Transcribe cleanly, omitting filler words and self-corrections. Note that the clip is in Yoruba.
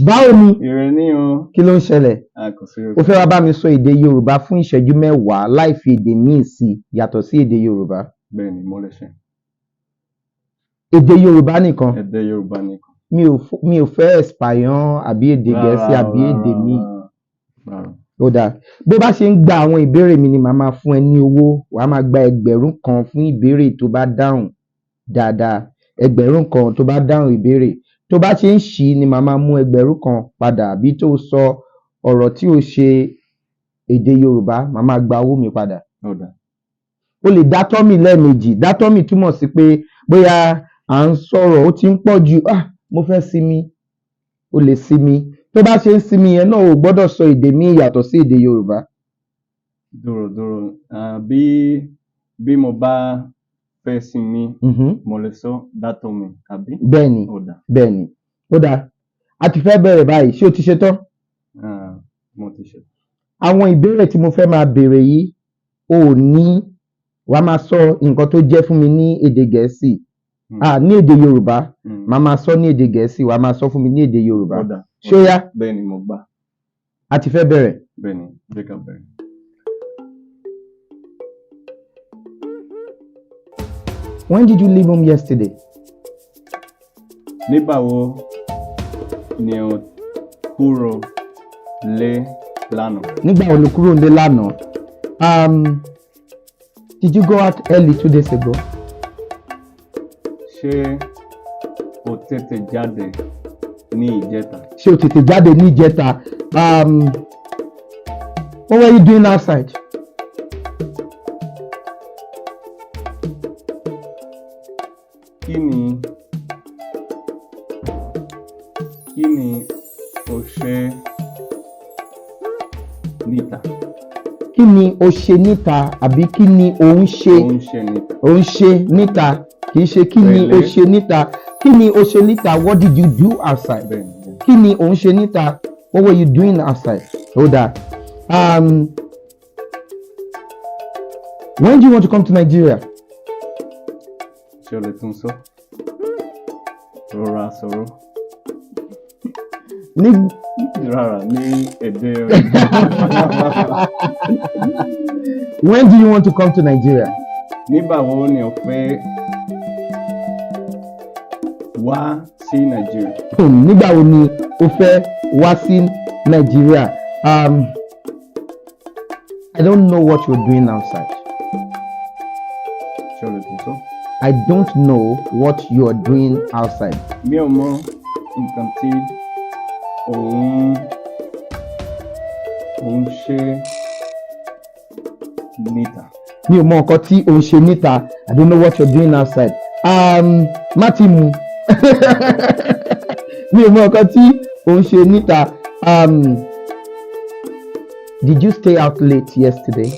Báwo ni? Ire ní o. Kí ló ń ṣẹlẹ̀? A kò sí. O fẹ́ wá bá mi sọ èdè Yorùbá fún ìṣẹ́jú 10 láì fi èdè míì sí yàtọ̀ sí èdè Yorùbá. Bẹ́ẹ̀ni, mo lè ṣe. Èdè Yorùbá nìkan. Èdè Yorùbá nìkan. Mi ò fẹ́ espagnol àbí èdè Gẹ̀ẹ́sì Rárá, àbí èdè rárá, míì. Rárá. Ó dáa. Bó bá ṣe ń gba àwọn ìbéèrè mi ni màá máa fún ẹ ní owó. Wàá máa gba 1,000 fún ìbéèrè tó bá dáhùn dáadáa. 1,000 tó bá dáhùn ìbéèrè. Tó bá ṣe ń ṣì í ni màá máa mú 1,000 padà, àbí tó sọ ọ̀rọ̀ tí ò ṣe èdè Yorùbá, màá máa gba owó mi padà. Ó dáa. O lè dá tọ́mì lẹ́ẹ̀mejì. Dá tọ́mì túmọ̀ sí pé bóyá à ń sọ̀rọ̀, ó ti ń pọ̀ jù, ah, mo fẹ́ sinmi. O lè sinmi. Tó bá ṣe ń sinmi yẹn náà, o ò gbọ́dọ̀ sọ èdè míì yàtọ̀ sí èdè Yorùbá. Dúró, dúró. Ah, bí mo bá fẹ́ sinmi, mo lè sọ dátọ́ mi, àbí? Bẹ́ẹ̀ni. Ó dáa. Bẹ́ẹ̀ni. Ó dáa. A ti fẹ́ bẹ̀rẹ̀ báyìí. Ṣé o ti ṣe tán? Ah, mo ti ṣe. Àwọn ìbéèrè tí mo fẹ́ máa béèrè yìí, o ò ní wàá máa sọ nǹkan tó jẹ́ fún mi ní èdè Gẹ̀ẹ́sì. Ah, ní èdè Yorùbá. Màá máa sọ ní èdè Gẹ̀ẹ́sì, wàá máa sọ fún mi ní èdè Yorùbá. Ó dáa. Ṣé ó yá? Bẹ́ẹ̀ni, mo gbà. A ti fẹ́ bẹ̀rẹ̀. Bẹ́ẹ̀ni, jẹ́ ká bẹ̀rẹ̀. When did you leave home yesterday? Nígbà wo ni o kúrò lé lánàá? Nígbà wo lo kúrò nílé lánàá? Did you go out early 2 days ago? Ṣé o tètè jáde ní ìjẹta? Ṣé o tètè jáde ní ìjẹta? What were you doing outside? Kí ni o ṣe níta? Kí ni o ṣe níta àbí kí ni o ń ṣe? O ń ṣe níta. O ń ṣe níta. Kì í ṣe kí ni o Pẹ̀lẹ́. ṣe níta. Kí ni o ṣe níta? What did you do outside? Bẹ́ẹ̀ni. Kí ni o ń ṣe níta? What were you doing outside? Ó dáa. When do you want to come to Nigeria? Ṣé o lè tún sọ? Rọra sọ̀rọ̀. Ní Rárá, ní èdè When do you want to come to Nigeria? Nígbà wo ni o fẹ́ wá sí Nàìjíríà? Nígbà wo ni o fẹ́ wá sí Nàìjíríà? I don't know what you're doing outside. Ṣé o lè tún sọ? I don't know what you're doing outside. Mi ò mọ nǹkan tí ò ń ṣe níta. Mi ò mọ nǹkan tí o ń ṣe níta. I don't know what you're doing outside. Má ti mu. Mi ò mọ nǹkan tí o ń ṣe níta. Did you stay out late yesterday?